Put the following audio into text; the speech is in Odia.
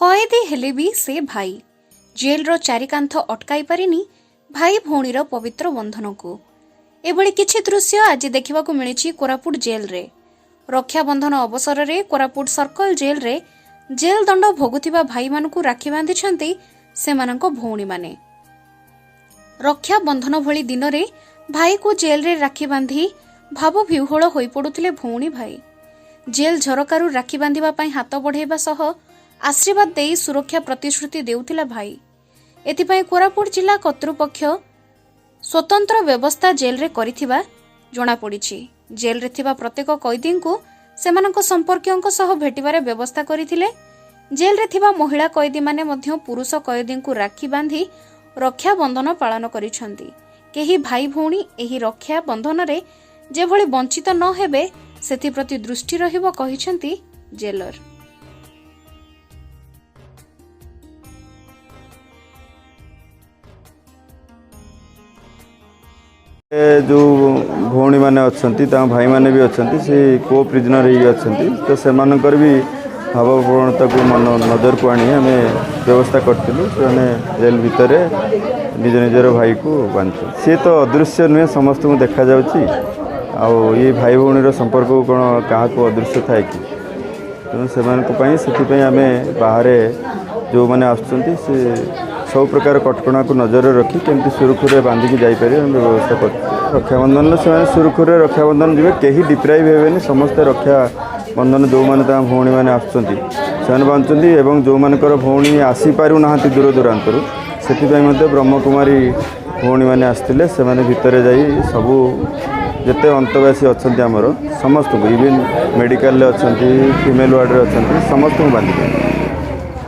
କଏଦୀ ହେଲେ ବି ସେ ଭାଇ। ଜେଲର ଚାରିକାନ୍ଥ ଅଟକାଇ ପାରିନି ଭାଇ ଭଉଣୀର ପବିତ୍ର ବନ୍ଧନକୁ। ଏଭଳି କିଛି ଦୃଶ୍ୟ ଆଜି ଦେଖିବାକୁ ମିଳିଛି କୋରାପୁଟ ଜେଲରେ। ରକ୍ଷାବନ୍ଧନ ଅବସରରେ କୋରାପୁଟ ସର୍କଲ ଜେଲରେ ଜେଲ ଦଣ୍ଡ ଭୋଗୁଥିବା ଭାଇମାନଙ୍କୁ ରାକ୍ଷୀ ବାନ୍ଧିଛନ୍ତି ସେମାନଙ୍କ ଭଉଣୀମାନେ। ରକ୍ଷାବନ୍ଧନ ଭଳି ଦିନରେ ଭାଇକୁ ଜେଲରେ ରାକ୍ଷୀ ବାନ୍ଧି ଭାବବିହ୍ୱଳ ହୋଇପଡୁଥିଲେ ଭଉଣୀ ଭାଇ। ଜେଲ ଝରକାରୁ ରାକ୍ଷୀ ବାନ୍ଧିବା ପାଇଁ ହାତ ବଢ଼ାଇବା ସହ ଆଶୀର୍ବାଦ ଦେଇ ସୁରକ୍ଷା ପ୍ରତିଶ୍ରୁତି ଦେଉଥିଲା ଭାଇ। ଏଥିପାଇଁ କୋରାପୁଟ ଜିଲ୍ଲା କର୍ତ୍ତୃପକ୍ଷ ସ୍ୱତନ୍ତ୍ର ବ୍ୟବସ୍ଥା ଜେଲରେ କରିଥିବା ଜଣାପଡ଼ିଛି। ଜେଲରେ ଥିବା ପ୍ରତ୍ୟେକ କଏଦୀଙ୍କୁ ସେମାନଙ୍କ ସମ୍ପର୍କୀୟଙ୍କ ସହ ଭେଟିବାର ବ୍ୟବସ୍ଥା କରିଥିଲେ। ଜେଲରେ ଥିବା ମହିଳା କଏଦୀମାନେ ମଧ୍ୟ ପୁରୁଷ କଏଦୀଙ୍କୁ ରାକ୍ଷୀ ବାନ୍ଧି ରକ୍ଷାବନ୍ଧନ ପାଳନ କରିଛନ୍ତି। କେହି ଭାଇ ଭଉଣୀ ଏହି ରକ୍ଷା ବନ୍ଧନରେ ଯେଭଳି ବଞ୍ଚିତ ନ ହେବେ, ସେଥିପ୍ରତି ଦୃଷ୍ଟି ରହିବ, କହିଛନ୍ତି ଜେଲର। ଯେଉଁ ଭଉଣୀମାନେ ଅଛନ୍ତି, ତାଙ୍କ ଭାଇମାନେ ବି ଅଛନ୍ତି, ସେ କୋ ପ୍ରିଜନର ହେଇକି ଅଛନ୍ତି। ତ ସେମାନଙ୍କର ବି ଭାବପ୍ରବଣତାକୁ ମନ ନଜରକୁ ଆଣି ଆମେ ବ୍ୟବସ୍ଥା କରିଥିଲୁ। ସେମାନେ ଜେଲ୍ ଭିତରେ ନିଜ ନିଜର ଭାଇକୁ ବାନ୍ଧିଛନ୍ତି। ସିଏ ତ ଅଦୃଶ୍ୟ ନୁହେଁ, ସମସ୍ତଙ୍କୁ ଦେଖାଯାଉଛି। ଆଉ ଏ ଭାଇ ଭଉଣୀର ସମ୍ପର୍କକୁ କ'ଣ କାହାକୁ ଅଦୃଶ୍ୟ ଥାଏ କି? ତେଣୁ ସେମାନଙ୍କ ପାଇଁ, ସେଥିପାଇଁ ଆମେ ବାହାରେ ଯେଉଁମାନେ ଆସୁଛନ୍ତି, ସେ ସବୁ ପ୍ରକାର କଟକଣାକୁ ନଜରରେ ରଖି କେମିତି ସୁରୁଖୁରୁରେ ବାନ୍ଧିକି ଯାଇପାରିବେ, ଆମେ ବ୍ୟବସ୍ଥା କରୁଛୁ। ରକ୍ଷାବନ୍ଧନରେ ସେମାନେ ସୁରୁଖୁରୁରେ ରକ୍ଷାବନ୍ଧନ ଯିବେ, କେହି ଡିପ୍ରାଇଭ୍ ହେବେନି। ସମସ୍ତେ ରକ୍ଷାବନ୍ଧନ, ଯେଉଁମାନେ ତାଙ୍କ ଭଉଣୀମାନେ ଆସୁଛନ୍ତି, ସେମାନେ ବାନ୍ଧୁଛନ୍ତି ଏବଂ ଯେଉଁମାନଙ୍କର ଭଉଣୀ ଆସିପାରୁନାହାନ୍ତି ଦୂର ଦୂରାନ୍ତରୁ, ସେଥିପାଇଁ ମଧ୍ୟ ବ୍ରହ୍ମକୁମାରୀ ଭଉଣୀମାନେ ଆସିଥିଲେ। ସେମାନେ ଭିତରେ ଯାଇ ସବୁ ଯେତେ ଅନ୍ତବାସୀ ଅଛନ୍ତି ଆମର, ସମସ୍ତଙ୍କୁ, ଇଭିନ୍ ମେଡ଼ିକାଲରେ ଅଛନ୍ତି, ଫିମେଲ୍ ୱାର୍ଡ଼ରେ ଅଛନ୍ତି, ସମସ୍ତଙ୍କୁ ବାନ୍ଧିଛନ୍ତି।